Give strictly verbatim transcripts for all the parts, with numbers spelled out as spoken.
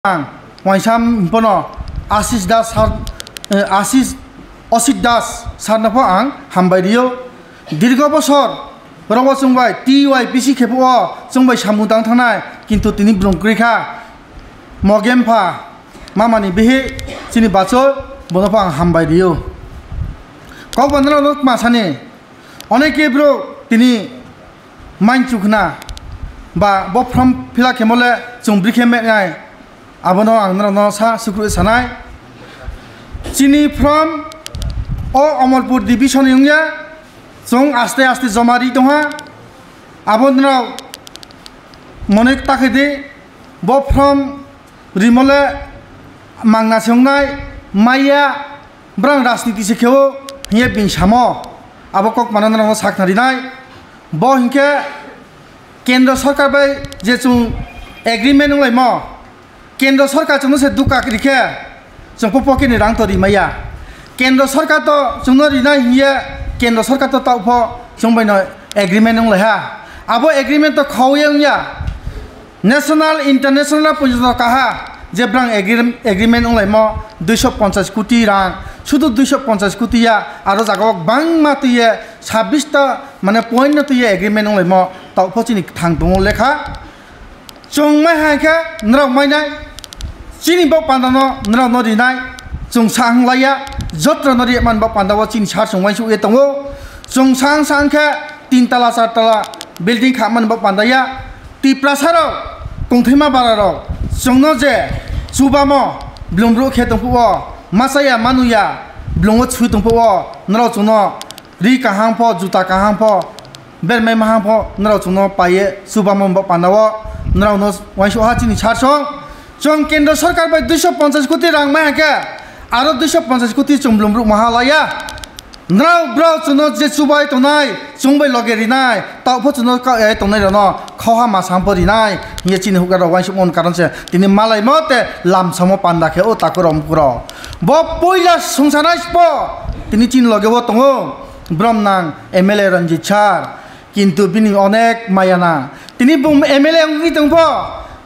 ang waisa pono Ashish Das sir, eh, Ashish, Osit Das sir no pho ang hambai rio. Dirgo bosor rogo chwng bai T Y P C khe phuo chwng bai samung tang thangnai, kintu tini brum kwrwi kha. Mogem pha mamani bihi chini bachoi, bono pho ang hambai rio. Kok bandra no ma sani, oneke bro tini main chukna ba bo form fill up khemo le chwng bri khe menai, abono ang norokno sa sukru sanai. Chini form o Omorpur division ni wngya, chwng aste aste joma ri tongha, abo norok mone ta khe di, bo form rimole mangna se wngnai, maya, brang rajniti se kheo hiye bini samo, abo kok mano norokno sakna rinai. Bo hinkhe kendro sarkar bai je chwng agreement wnglaimo, kendro sarkar chwngno se dukak rikhe chwng po pocket ni rang to rimaya. Kendro sarkar to chwngno rinai hiye, kendro sarkar to tao pho chwng bai no agreement wnglaiha. Abo agreement to khauye wngya. National, international puijo kaha je brang agreem-, agreement wnglaimo duiso ponchas koti rang, sudu duiso ponchas koti ya, aro jaga o bangma twiye sabbish ta mane point no twiye agreement wnglaimo, tao pho chini thang tongo lekha. Chwng mai hai khe norok mainai, chini bo panda no norok no rinai, chwng sa hwnglaiya, joto no ri man bo panda o chini sar chwng uansuk ye tongo. Chwng sa hwng sa hwng khe tin tala char tala building kha man bo panda ya. Tiprasa rok, tongthima bara rok, chwngno je chubamo, blumruk khe tongphuo, machaya manuya, blungo chui tongphuo, norok chwngno ri kaham pho, juta kaham pho, bermai maham pho, norok chwngno paiye chubamo bo pandao, norokno uansuk ha chini sar song. Chwng kendro sarkar bai duiso ponchas koti rang mai hwnkhe, aro duiso ponchas koti chwng blumruk maha laiya. Norok bro chwngno je chubai tongnai, chwng bai loge rinai, tao pho chwngno ka-, eh, tongnai rokno khoha masang pho rinai, hiye chini hukra rok uansuk mon karon se tini malaimo te lamsamo panda khe o takhurok mukhurok. Bo puila songsanai po tini chini loge o tongo, brom nang M L A Ranjit sir, kintu bini onek maya nang. Tini bo M L A wngwi tongpho,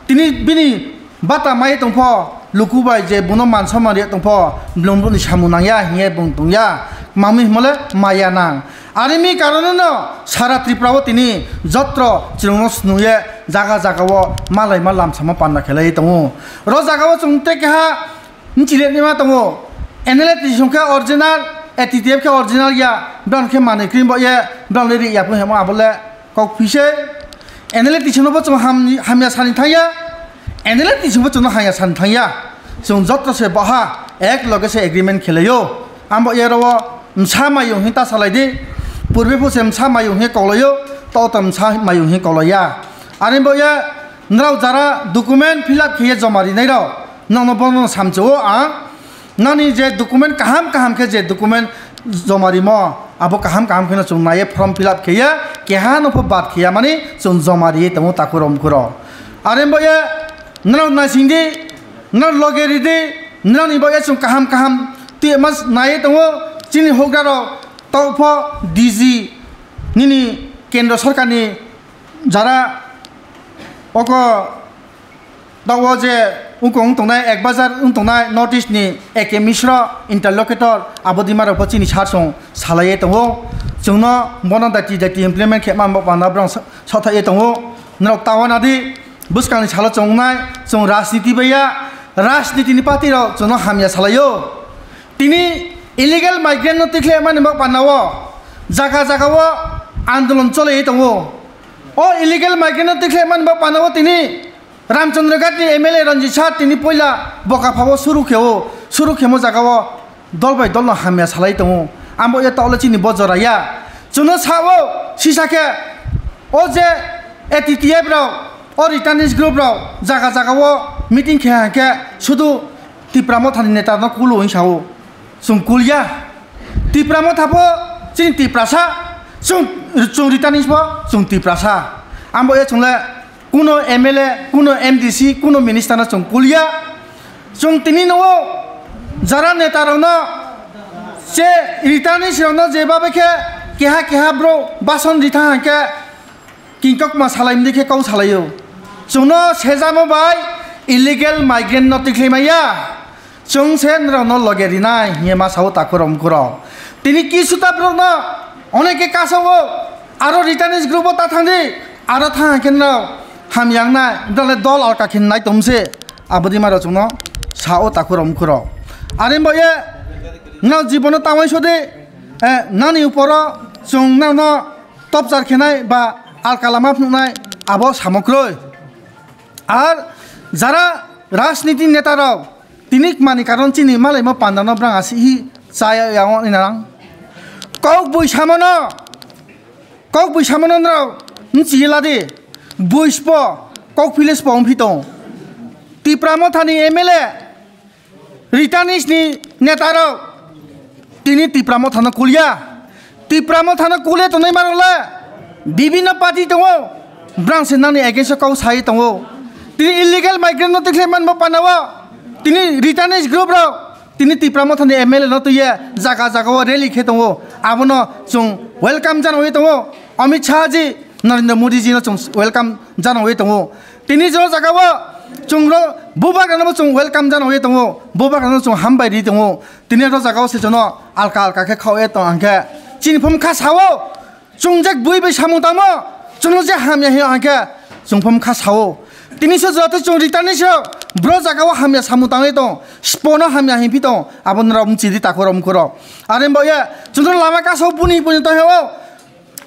tini bini bata mai tongpho, luku bai je bono man somman riya tongpho, blum boni samung nangya hiye bung tongya, mamwi himole maya nang. Arini karono no sara Tripura o tini jotro chwrwngno snuye jaga jaga o malai ma lamsamo panda khelai tongo. Ro jaga o chwng tei keha nchile nima tongo, N L A tisong khe original, A T T F khe original ya, bran khe manwi krim bo ye, bran le ri ya phung hemo abole. Kok phise, N L A tisongno bo chwng ham-, hamya sani thangya, N L A tisongbo chwngno hamya sani thangya. Chwng joto se boha ek loge se agreement khelaio. Ambo ero o msa mayung hin ta salai di. Purbe phu se msa mayung hin koklaio, to to msa mayung hin koklaiya. Ani bo ye nrao jara document fill up khiye joma rinai rao, nono bono samchao ang. Nani je document kaham kaham khe je document joma rimo, abo kaham kaham kheno chwng naiye form fill up kheye, keha no pho bad khiya mani chwng joma riye tongo takhurok mukhurok. Are bo ye norok naising di, norok loge ri di, norok ni bo ye chwng kaham kaham twi mas naiye tongo chini hokra rok, tao pho D G nini kendro sarkar ni jara oko Tao je wngkong wng tongnai, ek bazar wng tongnai North East ni A K Misra interlocutor, abo dima rok pho chini sar song salai ye tongo. Chwngno bono daiti daiti implement khe man bo panda borok sa-, sathai ye tongo. Norok tawa nadi, bwskang ni salo chwng wngnai, chwng rajniti bai ya, rajniti ni party rok chwngno hamya salai o. Tini illegal migrant no tikhle mani bo panda o jaga jaga o andolon chole ye tongo. O illegal migrant no tikhle mani bo panda o tini Ramchandra Ghat ni M L A Ranjit Sir tini poila Bokapha o suru khe o, suru khemo jaga o dol bai dol no hamya salai tongo. Ambo ya tole chini bo jora ya. Chwngno sa o sisa khe o je A T T F rok, o returnees group rok jaga jaga o meeting khe hai khe sudu Tipra Motha ni neta no kulu hing sa o. Chwng kul ya. Tipra Motha pho chini Tiprasa. Chwng, chwng returnees pho chwng Tiprasa. Ambo ya chwng le Kuno M L A, kuno M D C, kuno minister no chwng kulia. Chwng tini no jara neta rok no se returnees rok no je babe khe keha keha bro bason ri thang khe kingkok ma salai mdi khe kau salai o. Chwng no sejamo bai Illegal migrant no tikhlai maya, chwng se norok no loge rinai hinye ma sao takhurok mukhurok. Tini kisuta borok no oneke kasao, aro returnees group o ta thangdi, aro thang khe norok hamya wngnai, norok le dol alka khe nai tongse, abodi ma rok chwng no sao takhurok mukhurok. Are bo ye norok jibono tangwi sodi, eh, nani uporo chwng norok no topchar khenai ba alka lama phunuknai abo samokroi. Ar jara rajniti neta rok tini mani karon chini malaimo panda no brang asi hi chaya yang ni narang. Kok bui samono, kok bui samono nrao nchi ladi, bui spo, kok phile spo ongphi tong. Tipra Mothani M L A, Returnees ni neta rok tini Tipra Mothano kulia. Tipra Mothano kulia tongnai marok le bibinno party tongo. Brang se nani against o kau sai tongo. Tini illegal migrant no tikhlai manbo panao. Tini returnees group rok tini Tipra Mothani M L A no tuye jaga jaga o rally khe tongo. Abono chwng welcome janawi tongo. Amit Shah ji, Narendra Modi ji no chwng welcome janawi tongo. Tini jora jaga o chwng ro bubagrano bo chwng welcome janawi tongo, bubagrano chwng hambai ri tongo. Tini ro jaga o se chwngno alka alka khe khao e tong hwnkhe chini phum kha sao, chwng je bui bai samung tangmo, chwngno je hamya hino hwnkhe chwng phum kha sao. Tini se jora tei chwng returnees rok bro jaga o hamya samung tangwi tong, spono hamya hinphi tong, abo norok mchidi takhurok mukhurok. Are bo ye chwngno lama kasao buni buni tong heo.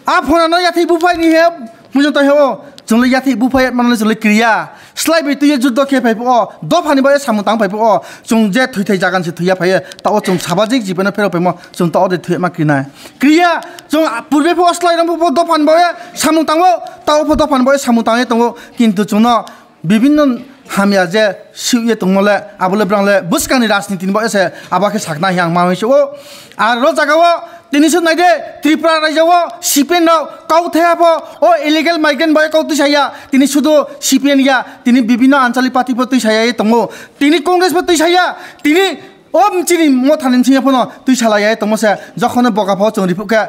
A phone no yathai buphai ni he, bujo to he o. Chwng le yathai buphai mano le chwng le kriya. Slai bai twi juddo khe phai pho o. Dopha ni bai samung tang phai pho o. Chwng je thwi thai jagan se thwiya phai. Ta o chwng sabajik jibe no phero phai mo. Chwng ta o de thwi ma krinai. Kriya. Chwng purbe pho slai rang pho dopha ni bai samung tang o. Ta o pho dopha ni bai samung tang e tongo. Kintu chwng no bibinno hamya je sui ye tongmo le, abo le brang le bwskang ni rajniti ni bo ese abo khe sakna hi ang ma hoi se o. Ar ro jaga o tini se nai de Tripura rajya o C P M rok kau thaya pho o illegal migrant bai kau twi saya, tini sudu C P M ya, tini bibinno anchalik party pho twi saya ye tongo, tini Congress pho twi saya, tini o chini Mothani bsing ya pho no twi salai ya ye tongmo se, jokhon boga pho chwng riphu khe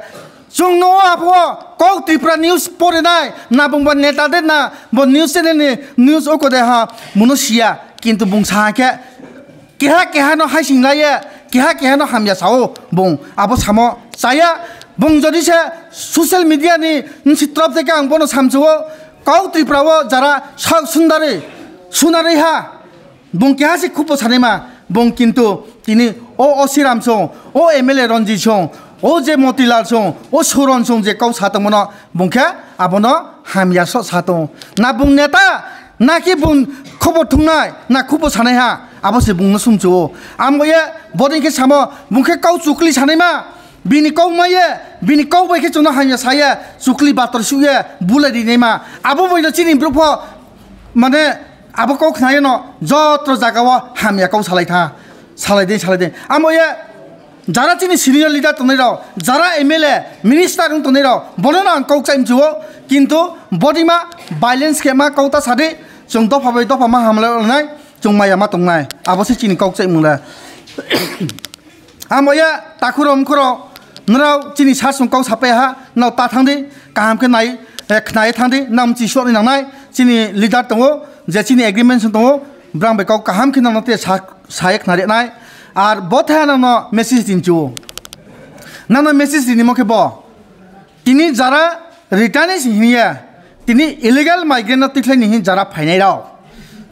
Chwng no o apho kok Tripura news pore nai, na bung bo neta de na bo news channel ni news oko de ha muno siya, kintu bung sa khe keha keha no haising lai ye, keha keha no hamya sao bung abo samo chaya. Bung jodi se social media ni nsi trop theke ang bono samchuo, kok Tripura o jara sak sundari sunari ha. Bung keha se khupo sanai ma, bung kintu tini o O C Ramsong, o M L A Ranjit Song, o je Motilal Song, o Suron Song je kau sa tongmano, bung khe abono hamya so sa tong. Na bung neta, na ki bung khobor thungnai, na khupo sanai ha, abo se bung no sumchuo. Amo ye bodin khe samo, bung khe kau chukli sanai ma, bini kau ma ye, bini kau bai khe chwngno hamya sa ye, chukli bator su ye, bulai rinai ma. Abo bai no chini bwrwk pho, mane, Abo kok khnaino jotro jagao hamya kok salai tha, salai de, salai de. Amo ye jara chini senior leader tongnai rok, jara M L A, minister wng tongnai rok, bono no ang kok chai mchuo, kintu bodima violence khe ma kok ta sadi, chwng dopha bai dopha ma hamlai nai, chwng maya ma tongnai, abo se chini kok chai mung le. Amo ya takhuro mkhuro, nrao chini sasung kok sapai ha, nrao ta thang di, kaham khe nai, eh, khnai thang di, nam chi suani nangnai, chini leader tongo, je chini agreement song tongo, brang bai kok kaham khe nangno te sa, sa ye khnari nai. Ar bo thaya nangno message tin chu. Nangno message rini mo khe bo. Tini jara returnees hiya, tini illegal migrant no tikhlai ni hin jara phainai rok.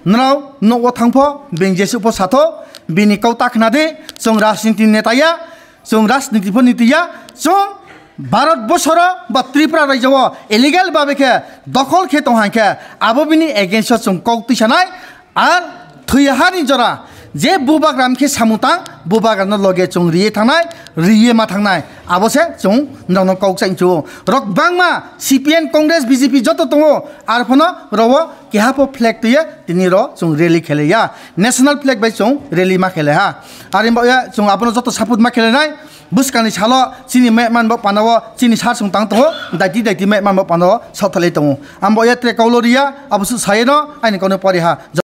Nrao nogo thangpho, beng jesupho satho, bini kau ta khna de, chwng rajniti neta ya, chwng rajniti pho niti ya, chwng Bharat bosoro ba Tripura rajya o illegal babe khe dokhol khe tong hai khe, abo bini against o chwng kok twi sanai, Ar thwi hani jora je bubagra khe samung tang, bubagrano loge chwng riye thangnai, riye ma thangnai, abo se chwng nokno kok chai chu. Rok bangma C P M, Congress, B J P joto tongo, ar phano rogo keha pho flag twiye tini ro chwng rally khele ya, national flag bai chwng rally ma khele ha. Ar wngbo ya chwng abono joto support ma khele nai. Bwskangni salo chini mehman bo panao chini sar song tang tongo, daiti daiti mehman bo panao sothalai tongo. Ambo ya tre kaulo riya, abo su sayeno aini kono pori ha.